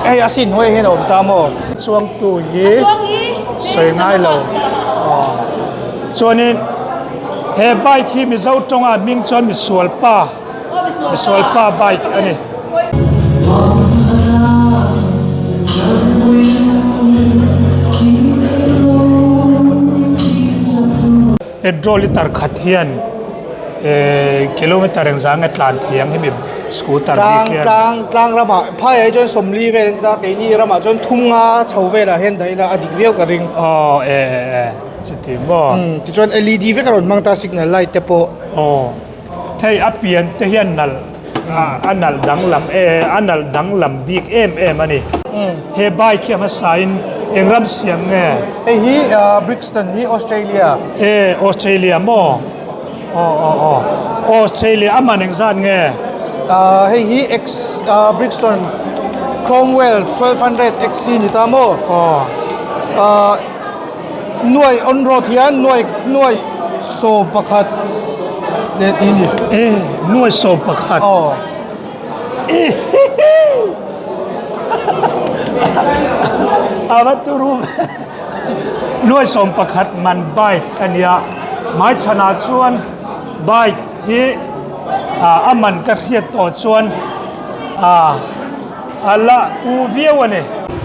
Hei a seat hnuaiah hian a awm ta maw? Chuangtu hi sawi ngai lo. Chuanin he bike hi Mizo tawnga hming chuan misualpa misualpa bike a ni. Petrol litre khat hian kilometer engzah nge tlan thei ang hemi scooter bik hian. Tlang tlang ramah phaiah hi chuan sawmli vel an ti ta keini ramah chuan thum nga chho velah hian dah ila a dik viau ka ring. Aw e e e chuti maw. Tichuan led vek a rawn hmang ta signal light te pawh. Aw. Hei a pian te hian nalh a nalh danglam e a nalh danglam bik em em a ni. He bike hi a hmasain eng ram siam nge? Hei hi Brixton hi Australia. E Australia maw? Aw aw aw Australia a man engzat nge? Hei hi X Brixton Cromwell 1200 XC ni ta maw? Aw. Nuai on road hian nuai nuai 11 leh tih a ni. E nuai 11. Aw. E A va turu ve. Nuai 11 man bike a nia. Hmaichhanah chuan bike hi a man ka hriat tawh chuan a. A la u viau a ni.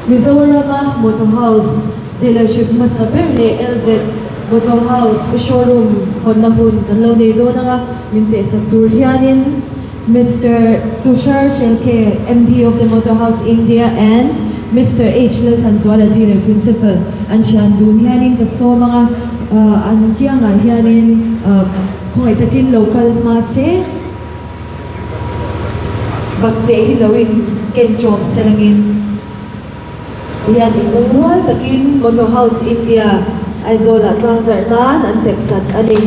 Mizorama Motor House dealership hmasa ber leh LZ Motor House showroom hawnna hun kan lo nei dawn ang a, min chehsak tur hianin Mister Tushar Shelke, MD of the Motor House India and Mister H Lalthanzuala Dealer Principal an thian dun hianin ka sawm ang a, an kiangah hianin khawngaih takin lo kal hma se. Bakcheh hi lo in ken ṭawm selangin hian in lungrual takin Motor House India Aizawl-ah tlangzarh nan an chep chat a ni.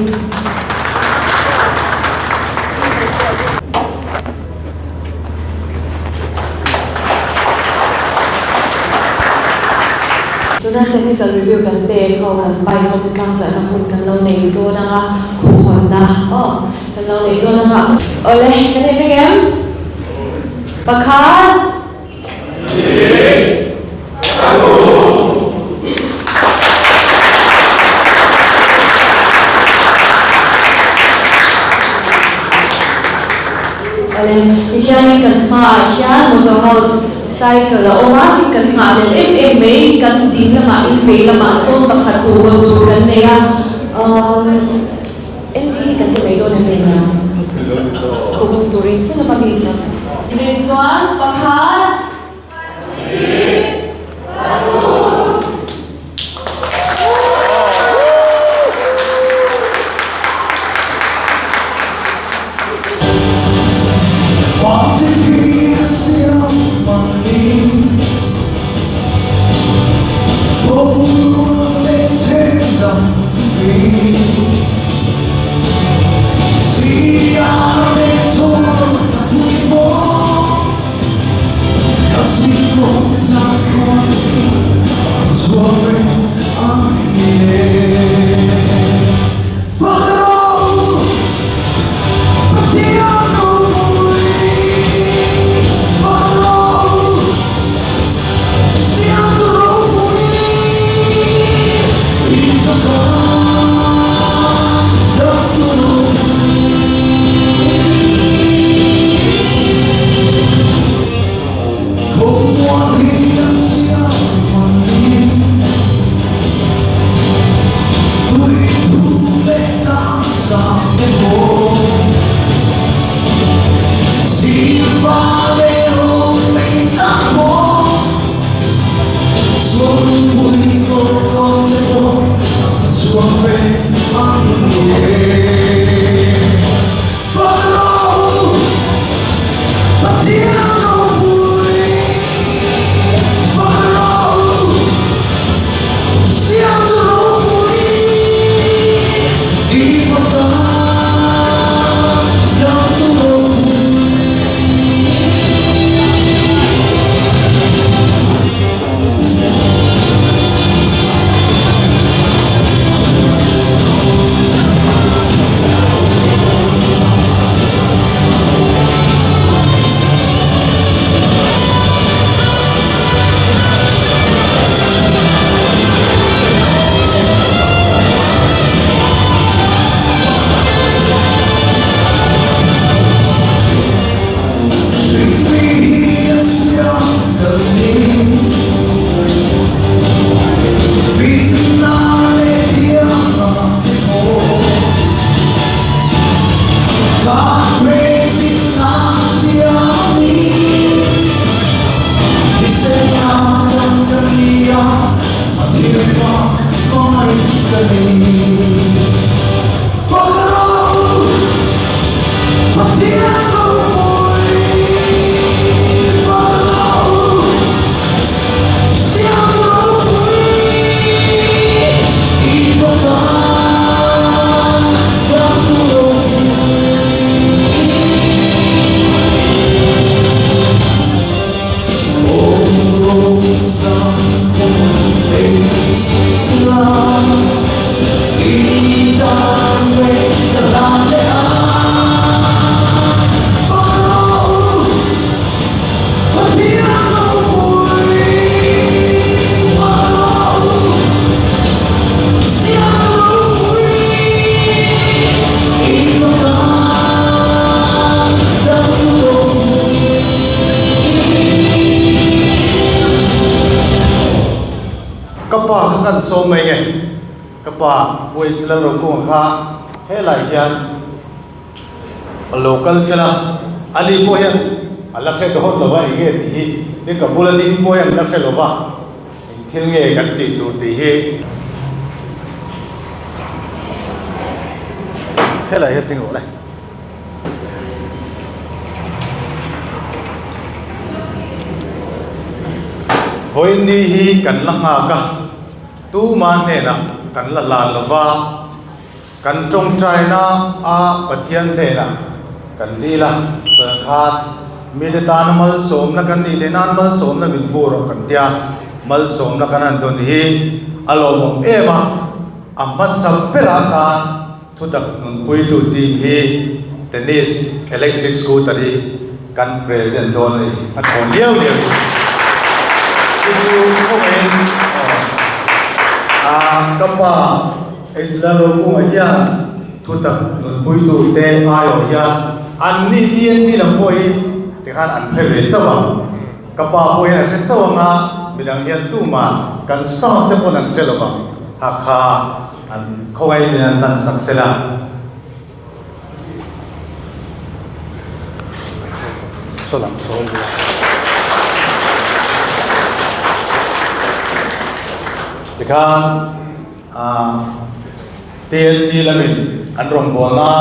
Tuna technical review kan pek ho kan bike ho te tlangzarhna hun kan lo nei dawn ang a, khuhhawnna aw. Kan lo neih dawn anga. Awle, kan en vek em? Pakhat. Awle, tikhianin kan hmaah hian Motor House cycle a awm a, tin kan nghahhlelh em em mai, kan ding lamah in vei lamah sawn pakhat huhhawn tur kan nei a. Eng hi kan ti mai dawn em nia? Khawhawng turin chu lama mi chu. Rin chuan pakhat, hlan sawm mai nge? Ka pa Pu H Lalrokunga kha helai hian a lo kal sela, ani pawh hian a la hre dawn lo va, eng nge tih hi ni ka bula ding pawh hian la hre lo va, eng thil nge kan tih tur tih hi. Helai hian ding rawh le. Vawiin ni hi kan la nghak a, tuma hnenah kan la hlan lo va. Kan tawngtaina a Pathian hnenah kan dil a, chuan khan mite tana malsawmna kan nih theih nan malsawmna min hmu rawh kan tia, malsawmna kan han dawn hi a lawmawm em a, a hmasa berah khan thutak nunpuitu team hi tennis electric scooter hi kan present dawn a ni, a thawn liau liau hi chu chu khawngaihin aw a ka pa. Israel rokunga hian thutak nunpuitu te aiawh hian an ni TNT lam pawh hi tikhan an hre ve chauh ang. Ka pa pawh hian a hre chauh ang a, midang hian tumah kan staff te pawn an hre lo vang. Hakha an khawngaih in an hlan sak sela. Saw lam sawi ila. Tikhan. TLT lamin an rawngbawlna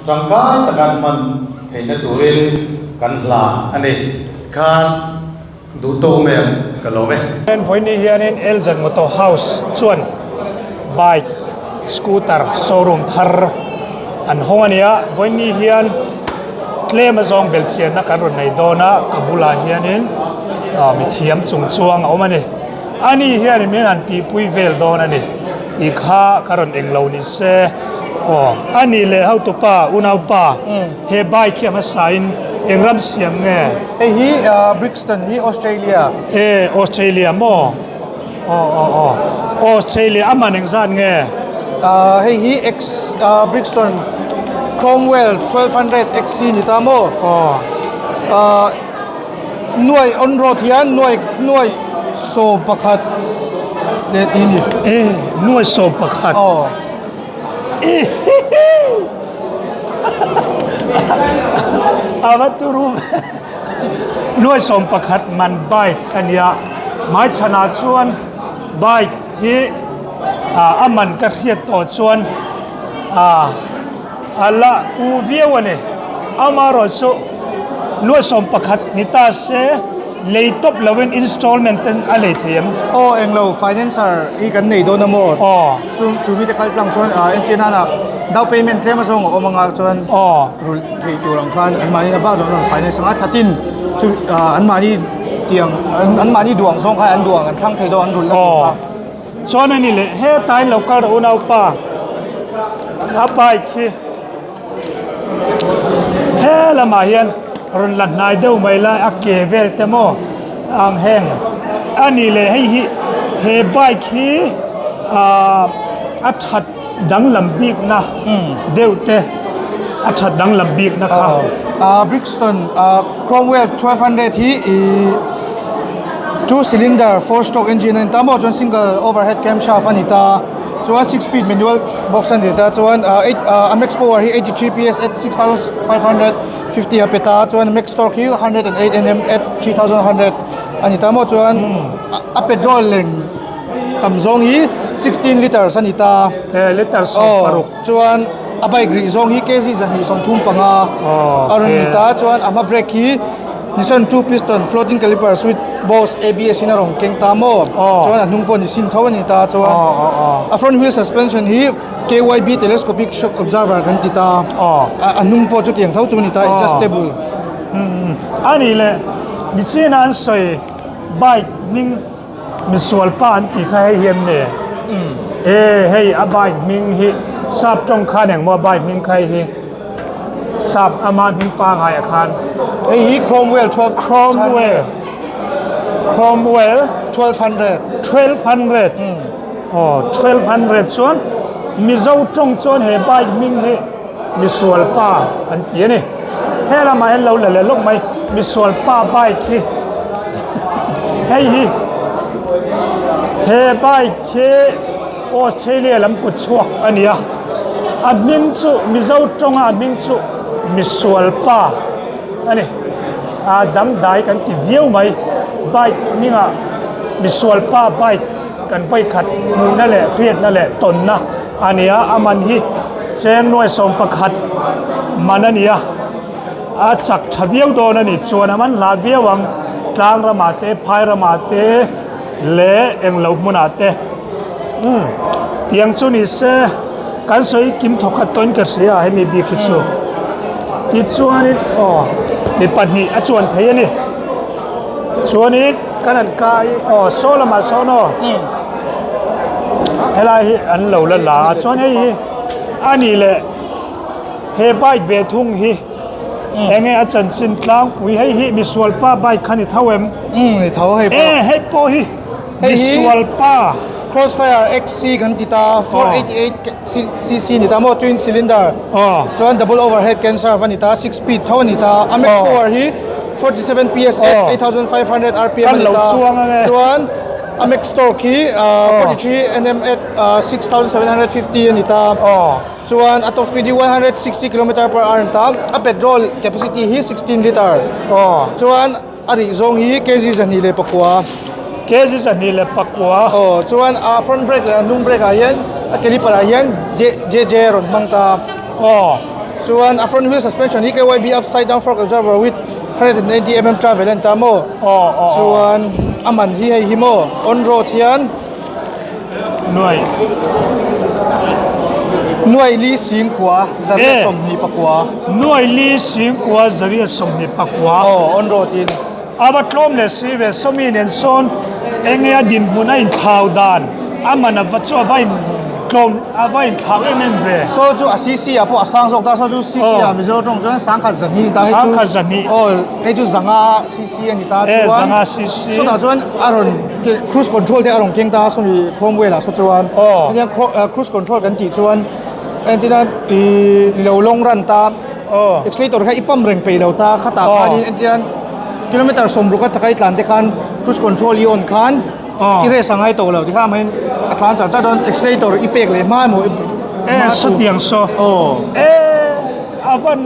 tangkai taka an hman theihna turin kan hla a ni. Khan duh tawk mai ang ka lawm e. Vawiin hianin Elzan Motor House chuan bike, scooter showroom thar an hawng a ni a. Vawiin hian tlem azawng belhchianna kan rawn nei dawn a, ka bulah hianin mithiam chung chuang a awm a ni. Ani hian min han tihpui vel dawn a ni tih kha ka rawn eng lo ni se aw. Ani leh hotupa unaupa he bike hi a hmasa in eng ram siam nge? Hei hi Brixton hi Australia. E Australia maw? Aw aw aw Australia a man engzat nge? Hei hi X Brixton Cromwell 1200 XC ni ta maw? Aw. Nuai on road hian nuai nuai 11 leh tih ni. E nuai 11. Aw. A va turu ve. Nuai 11 man bike a nia. Hmaichhanah chuan bike hi a man ka hriat tawh chuan a la u viau a ni. Amaherawhchu nuai 11 ni ta se lei tawp lovin installment ten a lei thei em? Aw englo financer hi kan nei dawn a maw? Aw. Chu chu mite kal tlang chuan ah entir nana down payment tlem a zawng a awm anga chuan Aw. rulh thei tur ang khan an mahni a bak zawng an rawn finance anga thlatin chu ah an mahni tiang an mahni duh ang zawng khan an duh ang an thlang thei dawn an rulh na tur kha. Aw. Chuan a ni leh hetain lo kal rawh unaupa a bike hi. He lamah hian rawn la hnai deuh mai lai a ke vel te maw ang heng a ni leh hei hi he bike hi ahh a that danglam bik na deuh te a that danglam bik na kha. Ahh Brixton ahh Cromwell 1200 hi ihh two cylinder four stroke engine a ni ta maw chuan single overhead camshaft a ni ta. Chuan six speed manual box a ni ta chuan ah eight ah a max power hi 83 PS at 6550 a pe ta chuan max torque hi 108 Nm at 3100 a ni ta maw chuan a petrol leng tam zawng hi 16 liters a ni ta he liter 16 chuan a bike rih zawng hi kg 235 a rawn ni ta chuan a hma brake hi Nissan two piston floating calipers with both ABS in a rawn keng ta maw chuan a hnung pawh Nissin tho a ni ta chuan a front wheel suspension hi KYB telescopic shock absorber kan ti ta a hnung pawh chutiang tho chu a ni ta adjustable. A nih leh nichin a an sawi bike hming misual pa an tih kha hei hi em ni? E hei a bike hming hi sap tawng khan engmaw a bike hming kha hei hi sap ama hming pangai ah khan hei hi Cromwell 12 Cromwell Cromwell 1200 1200 aw 1200 chuan Mizo tawng chuan he bike hming hi misual pa an ti a ni. He lamah hian lo la leh lawk mai misual pa bike hi hei hi. He bike hi Australia lam kut chhuak a ni a, a hming chu Mizo tawnga a hming chu Misualpa a ni. A dangdai kan ti viau mai, bike hmingah Misualpa bike kan vawikhat hmuhna leh hriatna leh tawnna a ni a, a man hi cheng nuai 11 man a ni a. A chak tha viau dawn a ni chuan a man hlah viau ang tlang ramah te phai ramah te leh englo hmunah te umm tiang chu ni se kan sawi kim thawk khat tawhin ka hria a hemi bik hi chu tichuanin aw mi pahnih a chuan thei a ni chuanin kan han kai aw saw lamah sawn aw helai hi an lo la la a chuan hei hi a nih leh. He bike ve thung hi enge a chanchin tlangpui hei hi misualpa bike kha ni tho em? Umm ni tho hei pawh. E hei pawh hi misualpa. Crossfire XC kan ti ta 488 cc ni ta maw twin cylinder chuan double overhead camshaft a ni ta 6 speed tho a ni ta a max power hi 47 PS at 8500 rpm a ni ta chuan a max torque hi 43 Nm at 6750 a ni ta. Chuan a top speed hi 160 kilometer per hour an ta, a petrol capacity hi 16 litre. Aw. Chuan a rih zawng hi kg 209. Kg 209. Aw, chuan a front brake leh a hnung brake ah hian a caliper ah hian JJ a rawn hmang ta. Aw. Chuan a front wheel suspension hi KYB upside down fork absorber with 180 mm travel a ni ta maw? Aw aw. Chuan a man hi hei hi maw on road hian. Nuai. Nuai li singkua zaria 24. Nuai li singkua zaria 24. Aw, on road in. A va tlawm leh si ve, sawmi nen sawn enge a dinhmun a inthlau dan a man a va chu a va in tlawm a va inthlau em em ve. Saw chu a CC ah pawh a sang zawk ta, saw chu CC ah Mizo tawng chuan sangkhat zahnih ni ta hei chu. Sangkhat zahnih. Aw, hei chu zanga CC a ni ta chuan. E, zanga CC. Sawtah chuan a rawn. Cruise control te a rawn keng ta a sawmi Cromwell ah saw chuan hetiang cruise control kan tih chuan entirna ih lo long run ta accelerator kha i pump reng peih lo ta khatah khanin entirna kilometer 60 a chakai tlan te khan cruise control i on khan i race a ngai tawh lo tikhan amahin a tlan char char dawn accelerator i pek leh hma emaw e sawtiang saw e A van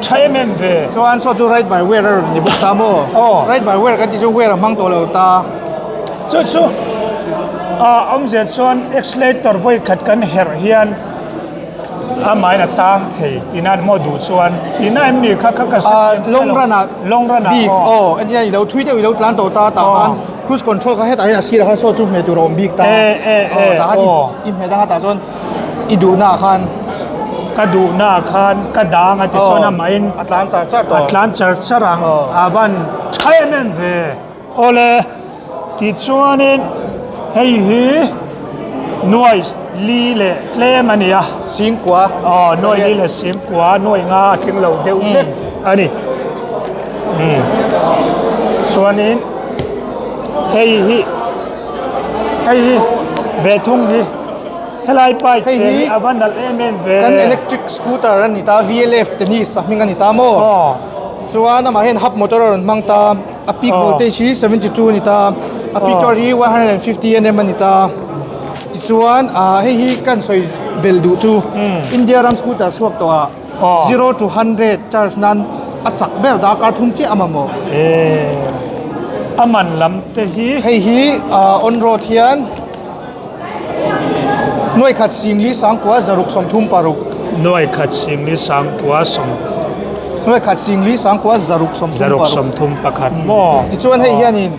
tha em em ve. Chuan saw chu ride by wire a rawn ni bawk ta maw? Aw. Ride by wire kan tih chu wire a hmang tawh lo ta. Chu chu a awmzia chuan accelerator vawi khat kan herh hian amahin a tang thei tina an maw duh chuan tina em ni kha kha ka hre thiam chiah lo. Long run ah Long run ah bik aw. aw entirna i lo thui deuh i lo tlan tawh ta tah khan cruise control kha hetah hian a sirah khan saw chu hmeh tur a awm bik ta. E e e Aw tah khan aw. i hmeh dang a tah chuan I duhna ah khan. Ka duhna ah khan ka dang a ti chuan amahin a tlan char char tawh. A tlan char char ang. A van tha em em ve. Awle tichuanin hei hi nuai li leh tlem a ni a. Singkua. Aw nuai li leh singkua nuai nga a tling lo deuh hlek a ni. Chuanin hei hi hei hi ve thung hi. Helai bike Hei te hi hi a va nalh em em ve. Kan electric scooter a ni ta, VLF tennis a hming a ni ta maw? Aw. Chuan amah hian hub motor a rawn hmang ta, a peak Aw. voltage hi 72 a ni ta, a peak Aw. torque hi 150 nm a ni ta. Tichuan ah hei hi kan sawi belh duh chu India ram scooter chhuak tawh ah Aw. zero to hundred charge nan a chak ber darkar thum chiah a mamawh. Ee a man lam te hi. Hei hi ah on road hian. Nuaikhat Singli Sangkua 636. Nuaikhat Singli Sangkua sawm. Nuaikhat Singli Sangkua 631. 631 maw? Tichuan hei hianin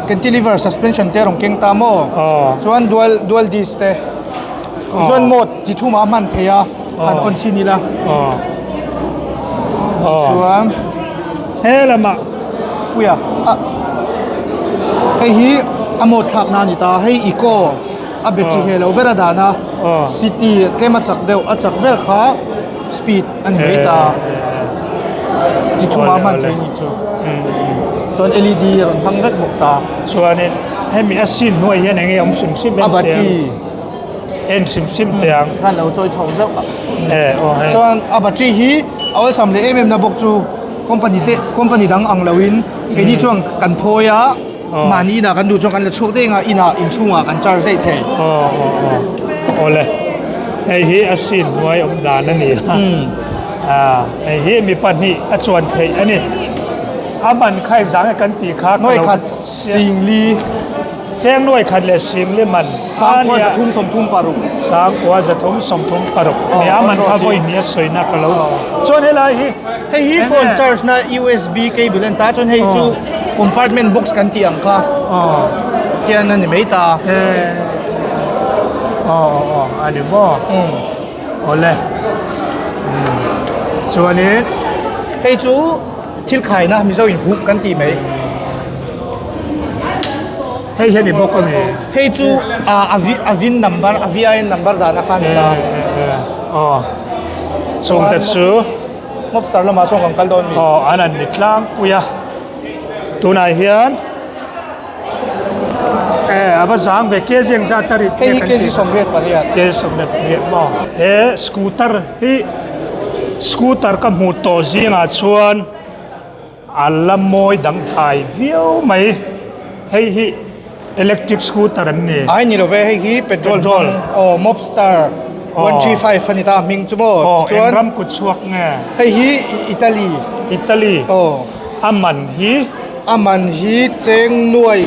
cantilever suspension te a rawn keng ta maw? Chuan dual dual disc te. Tichuan mode chi thumah a hman thei a, han on chhin ila. Tichuan. He lamah. Puia a hei hi a mode thlak na a ni ta hei eco a battery he lo ber a dan a city tlem a chak deuh a chak ber kha speed a ni mai ta chi thuma hman thei ni chu chuan led a rawn hmang vek bawk ta. Chuanin hemi a sin hnuai hian enge awm hrim hrim a battery en hrim hrim teh ang. Khan lo chawi chho zeuh a. E aw hei. Chuan a battery hi a awlsam leh em em na bawk chu company te company dang ang lo in keini chuan kan phawi a. Mahni inah kan duh chuan kan la chhuak daih anga inah inchhungah kan charge daih thei. Aw aw aw awle hei hi a scene hnuai awm dan a ni a ah hei hi mi pahnih a chuan theih a ni a man kha zang e kan tih kha Nuai khat singli Cheng nuai khat leh singli man Sangkua 336. Sangkua 336 nia a man kha vawi hnih a sawina ka lo chuan helai hi Hei hi phone charge na USB cable a ni ta chuan hei chu compartment box kan tih ang kha tian a ni mai ta. Aw aw a ni maw awle chuanin Hei chu Thil khaina Mizo in huk kan tih mai. Hei hian i bawk a mi? Hei chu a a vin number a VIN number dan a khan ta. Aw. Chung te chu Mobstar lamah sawn kan kal dawn mi? Aw an an ni tlangpui a. Tunah hian e a va zang ve kg engzat a rit Hei hi kg 88. Kg 88 maw? He scooter Hi scooter ka hmuh tawh zingah chuan a la mawi dang thai viau mai hei hi electric scooter an ni. Ai ni lo ve hei hi petrol hmang aw mobstar 135 a ni ta a hming chu maw tichuan aw eng ram kut chhuak nge hei hi Italy Italy aw a man hi a man hi cheng nuai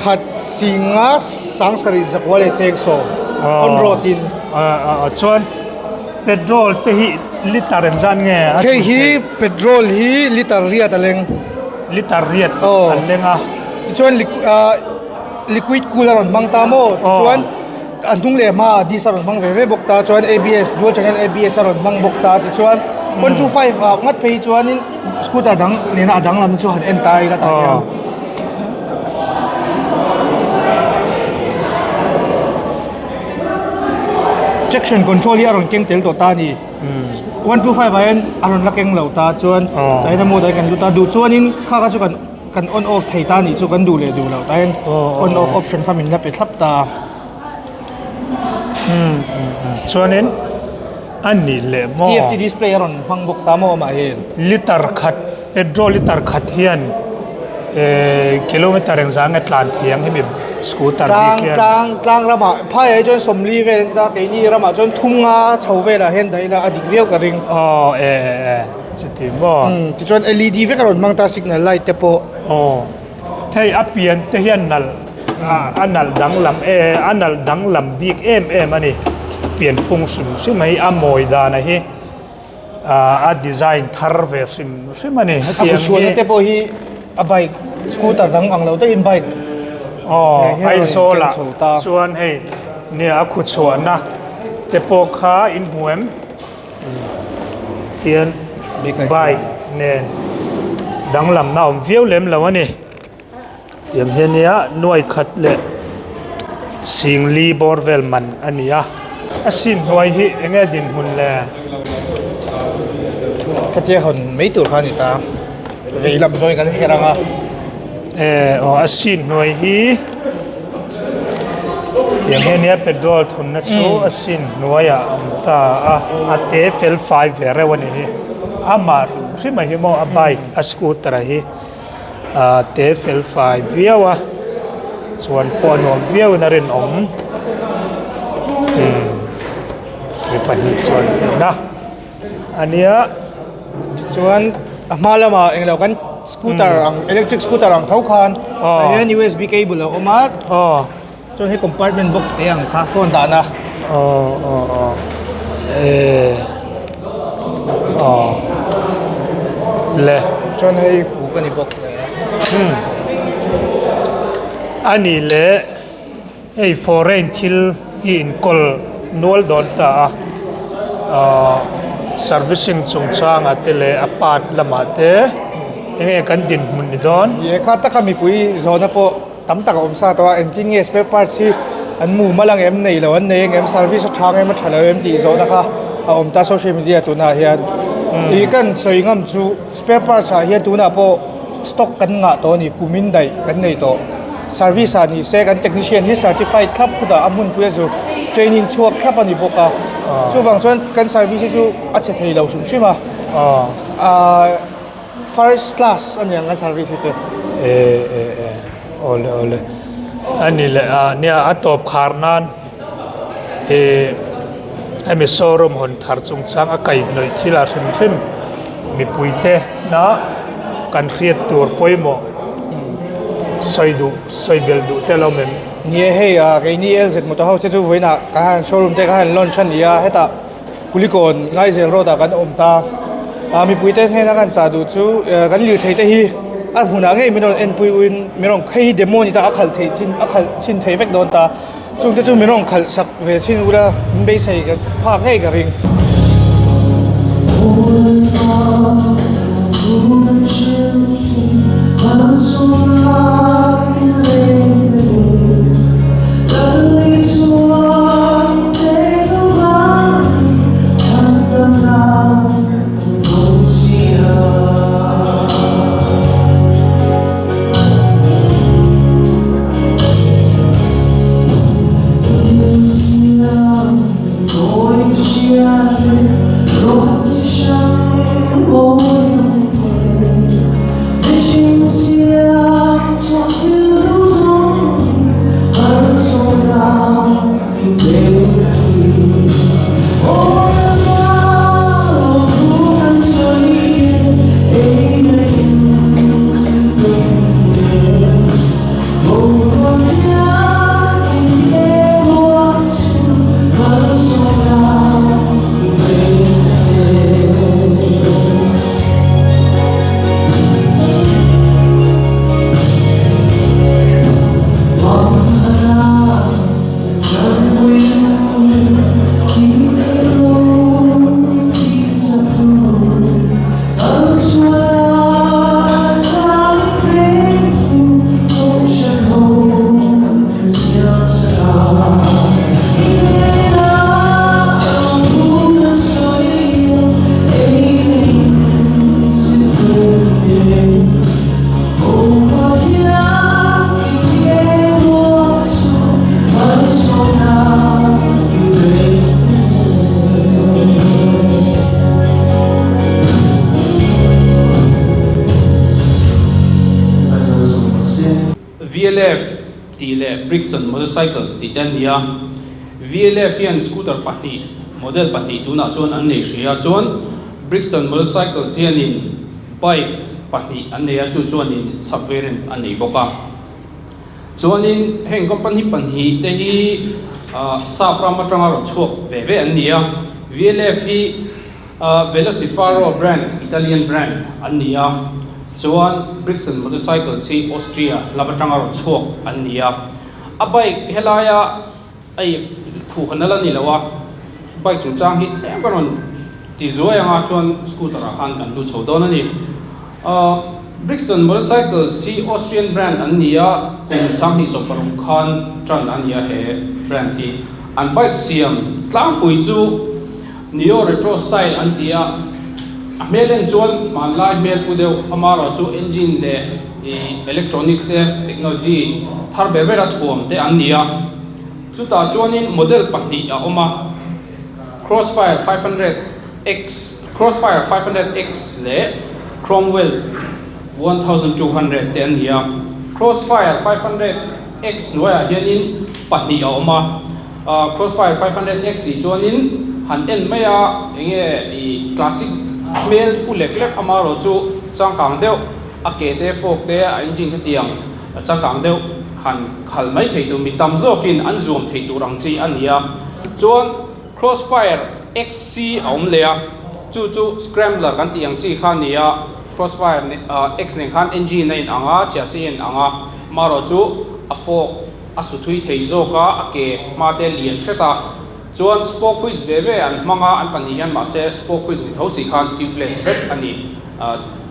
khat singa sangsarih zakua leh cheng sawm on road in aw chuan. Petrol te hi liter engzat nge a Hei hi petrol hi liter riat a leng. Liter riat a leng a. Tichuan liquid cool a rawn hmang ta maw? Tichuan a hnung leh hma ah disc a rawn hmang ve ve bawk ta. Chuan ABS dual channel ABS a rawn hmang bawk ta. Tichuan 125 ah ngat phei chuanin scooter dang nena a danglam chu han en ta ila tah hian. Traction control hi a rawn keng tel tawh ta a ni. 125 ah hian a rawn la keng lo ta chuan tah hian a mode ah hian kan lut a duh chuanin kha kha chu kan kan on off thei ta a nih chu kan duh leh duh loh tah hian on off option kha min la pe thlap ta. Chuanin a nih leh maw? TFT display a rawn hmang bawk ta maw amah hian? Liter khat petrol liter khat hian kilometer engzah nge tlan thei ang hemi scooter bik hian? Tlang tlang ramah phaiah hi chuan sawmli vel an ti ta keini ramah chuan thum nga chho velah hian daih ila a dik viau ka ring. Aw e e e chuti maw? Tichuan LED vek a rawn hmang ta signal light te pawh. Aw hei a pian te hian nalh a nalh danglam e a nalh danglam bik em em a ni pianphung hrim hrim a hi a mawi dan a hi. A design thar ve hrim hrim a ni. A kutchhuahna te pawh hi a bike scooter dang ang lo daihin bike Aw Aizawl ah chuan hei nia a kutchhuahna te pawh kha in hmu em tian bike nen danglamna a awm viau lem lo a ni. Tiang hian nia nuai khat leh singli bawr vel man a ni a. A sin hnuai hi eng nge dinhmun le? Khatia hawn mai tur kha a ni ta. Vei lam zawngin kan her ang a. E aw a sin hnuai hi tiang hian nia petrol thunna chu a sin hnuaiah a awm ta a. A te fel fai ve reuh a ni hi. Amah hrim hrim a hi maw a bike a scooter a hi. Ah te fel fai viau a chuan pawh a nuam viau in a rinawm umm mi pahnih chuan theihna a nia. Tichuan a hma lamah englo kan scooter ang electric scooter ang tho khan tah hian usb cable a awm a. Chuan hei compartment box te ang kha phone dahna. Aw aw aw eh aw le. Chuan hei huk a ni bawk hle. Hmm a nih leh hei foreign thil hi inkawl nual dawn ta a ahh servicing chungchangah te leh a part lamah te enge kan dinhmun ni dawn. Lehkha taka mipui zawhna pawh. Tam tak a awm sa tawh a, engtin nge spare parts hi an mu mal ang em, nei lo an nei ang em, service a tha ang em a tha lo em tih zawhna kha a awm ta social media tunah hian. Ih kan sawi ngam chu spare parts ah hian tunah pawh stock kan ngah tawh a ni, kumin daih kan nei tawh. Service ah ni se kan technician hi certified thlap khutah a hmunpui a zu training chhuak thlap a ni bawk a, chuvang chuan kan service hi chu a chhe thei lo hrim hrim a. First class a ni ang kan service hi chu. E e e. Awle awle. Ani leh a nia a tawp khar nan ih hemi showroom hawn thar chungchang a kaihhnawih thil ah hrim hrim mipui te na kan hriat tur pawimawh sawi duh sawi belh duh te lo awm em? Ni e hei ah keini LZ motor house te chu vawiinah ka han showroom te ka han launch a ni a hetah Kulikawn Ngaizel road ah kan awm ta ah mipui te hnena kan chah duh chu kan lirthei te hi a hmunah ngei min rawn enpui uin min rawn hei hi demo a ni ta a khalh theih chin a khalh chhin thei vek dawn ta chung te chu min rawn khalh sak ve chhin ula min beisei ka phak ngei ka ring. VLF tih leh Brixton Motorcycles tih te an ni a, VLF hian scooter pahnih, model pahnih tunah chuan an nei hria a, chuan Brixton Motorcycles hianin bike pahnih an nei a, chu chuanin sub variant a nei bawk a. Chuanin heng company pahnih te hi sap ram atanga rawn chhuak ve ve an ni a, VLF hi Velocifaro brand, Italian brand an ni a, chuan Brixton Motorcycles hi Austria lam atanga rawn chhuak an ni a. A bike helaia ei khuhna la ni lo a, bike chungchang hi tlem ka rawn ti zuai anga chuan scooter ah khan kan lut chho dawn a ni. Brixton Motorcycles hi Austrian brand an ni a, kum 2016 khan tan a ni a he brand hi. An bike siam tlangpui chu Neo Retro Style an ti a, a hmel en chuan hmanlai hmel pu deuh, amaherawh chu engine leh electronics te technology thar ber ber a thuam te an ni a. Chutah chuanin model pahnih a awm a, Crossfire 500X, Crossfire 500X leh Cromwell 1200 te an ni a. Crossfire 500X hnuaiah hianin pahnih a awm a. Crossfire 500X tih chuanin han en mai a, enge ih classic hmel pu lek lek amaherawh chu changkang deuh a ke te fork te a engine khatiang changkang deuh han khalh mai thei tur mi tam zawkin an zuam thei tur ang chi a ni a. Chuan Crossfire XC a awm leh a, chu chu Scrambler kan tih ang chi kha a ni a, Crossfire X nen khan engine a inang a, chassis a inang a, amaherawh chu a fork A su thui thei zawk a, a ke hma te lian hret a, chuan spoke wheels ve ve an hmang a, an pahnih hian mahse spoke wheels ni tho si khan tubeless vek a ni,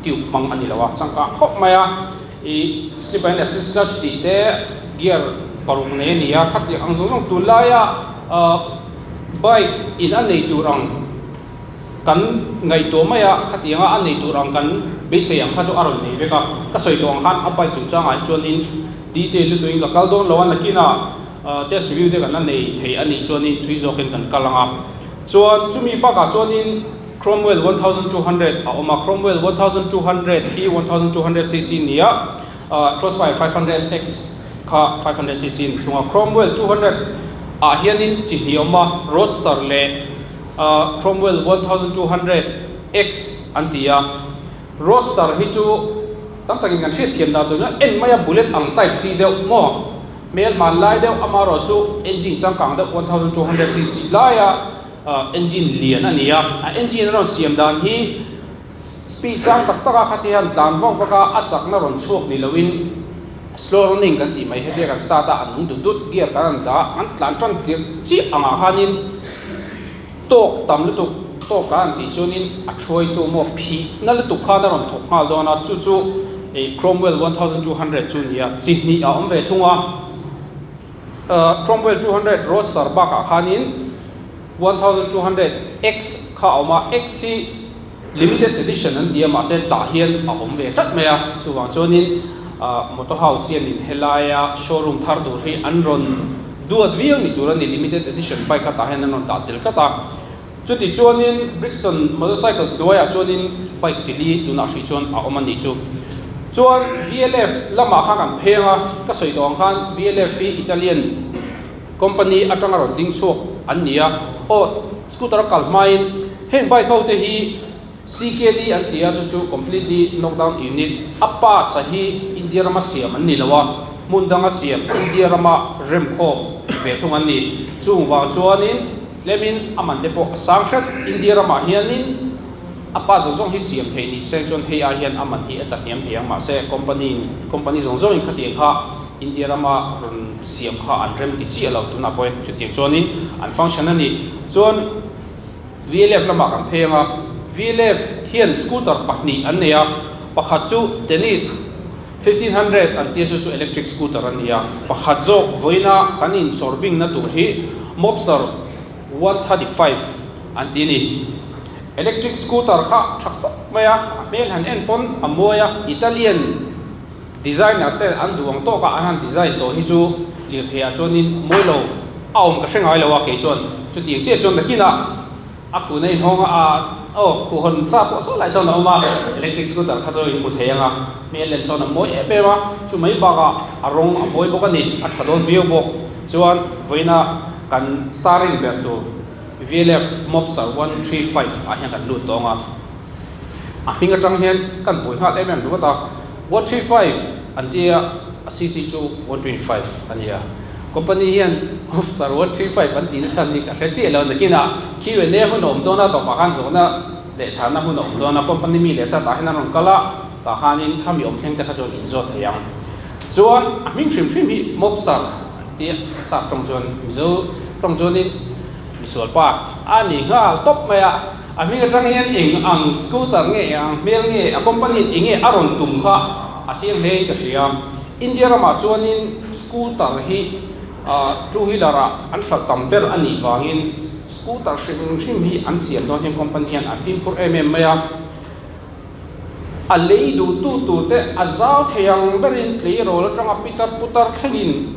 tube hmang a ni lo a, changkang khawp mai a, ih slip and assist clutch tih te gear paruk nei a ni a, khatiang ang zawng zawng tunlaia bike in a nei tur ang kan ngaihtuah mai a, khatianga a nei tur ang kan beisei ang kha chu a rawn nei vek a, ka sawi tawh ang khan a bike chungchangah hi chuanin Detail lutuin ka kal dawn lo a, nakinah test review te kan la nei thei a nih chuanin thui zawkin kan kal ang a. Chuan chumi bakah chuanin Cromwell 1200 a awm a, Cromwell 1200 hi 1200cc nia. Crossfire 500X kha 500cc a ni thung a. Cromwell 200 ah hianin chi hnih a awm a, Roadster leh Cromwell 1200X an ti a. Roadster hi chu tam takin kan hriatthiam dan tur chuan en mai a bullet ang type chi deuh maw? Hmel hmanlai deuh amaherawh chu engine changkang deuh 1200cc laia engine lian a ni a. A engine a rawn siam dan hi speed sang tak taka khati hian tlan vak vak a, a chakna rawn chhuak ni loin slow running kan tih mai hetia kan start a, a nung dut dut gear kan han dah an tlan tan tirh chiah angah khanin tawk tam lutuk tawk kan han tih chuanin a thuaitu maw phih na lutuk khan a rawn thawk nghal dawn a, chu chu ih Cromwell 1200 chu a ni a, chi hnih a awm ve thung a, Cromwell 200 Roadster bakah khanin 1200X kha a awm a, X hi limited edition an ti a mahse tah hian a awm ve tlat mai a, chuvang chuanin Motor House hianin helaia showroom thar tur hi an rawn duat viau ni tur a ni, limited edition bike kha tah hian an rawn dah tel tlat a. Chuti chuanin Brixton Motorcycles hnuaiah chuanin bike chi li tunah hrih chuan a awm a nih chu. Chuan VLF lamah kha kan pheng a, ka sawi tawh ang khan VLF hi Italian company atanga rawn ding chhuak an ni a, aw scooter a kal hmain heng bike ho te hi CKD an ti a, chu chu completely knock down unit, a parts a hi India rama siam an ni lo a, hmun danga siam India rama rem khawm ve thung an ni. Chung vang chuanin tlemin a man te pawh a sang hret, India ramah hianin a part zawng zawng hi siam theih ni seng chuan hei ai hian a man hi a tla hniam thei ang, mahse company company zawng zawngin khatiang kha India rama rawn siam kha an rem ti chiah lo tunah pawhin chutiang chuanin an function a ni. Chuan VLF lamah kan phei ang a, VLF hian scooter pahnih an nei a, pakhat chu Tennis 1500 an tia chu chu electric scooter a ni a, pakhat zawk vawiina kan insawr bingna tur hi Mobster 135 an ti a ni. Electric scooter kha tha khawp mai a, a hmel han en pawn a mawi a, Italian Designer ten an duh ang tawk a an han design tawh hi chu lirthei ah chuanin mawi lo a awm ka hre ngai lo a kei chuan chutiang chiah chuan nakinah a khuhna inhawng a aw khuh hawn sa pawh saw lai sawn a awm a electric scooter kha chu in hmu thei ang a hmel len sawn a mawi em em a chu mai bakah a rawng a mawi bawk a ni a tha dawn viau bawk chuan vawiina kan starring ber tur VLF Mobster 135 ah hian kan lut tawng a. A hming atang hian kan buai nghal em em ringawt a, 135 an tia a cc chu 125 a nia. Company hian Officer 135 an tihna chhan hi ka hre chiah lo, nakinah Q and A hun a awm dawn a, tawpah khan zawhna leh chhanna hun a awm dawn a, company mi leh sa tah hian an rawn kal a, tah khanin khami awm thleng te kha chuan inzawt thei ang. Chuan a hming hrim hrim hi Mobster an tia, sap tawng chuan Mizo tawng chuanin misual pa a ni nghal tawp mai a. A hming atang hian eng ang scooter nge, eng ang hmel nge, a company in enge a rawn tum kha a chiang hle in ka hria. India ramah chuanin scooter hi two wheeler ah an hralh tam ber a nih vangin scooter hrim hrim hi an siam dawn hian company hian an fimkhur em em mai a. A lei duh tu tur te a zau thei ang berin tleirawl atanga pitar putar thlengin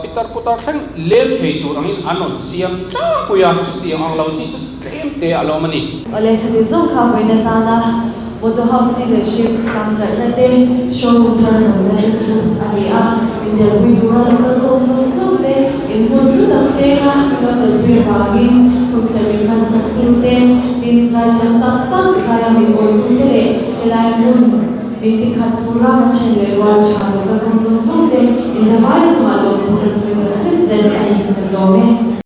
pitar putar thleng lem thei tur angin an rawn siam tlangpui a, chutiang ang lo chi chu tlem te a lawm a ni. Awle khati zawk kha vawiin atana Motor House dealership tlangzarhna te showroom thar hawnna te chu a ni a, intelpui tura lo kal khawm zawng zawng te inhmun hlu tak senga lo telpui avangin hunserh min hmansak tu te, tin zaithiam tak tak zaia min awitu te leh helai hmun min tikhat tura kan then leh rual tha lo kal khawm zawng zawng te inzavai chungah lawmthu kan sawi tak zet zet a ni kan lawm e.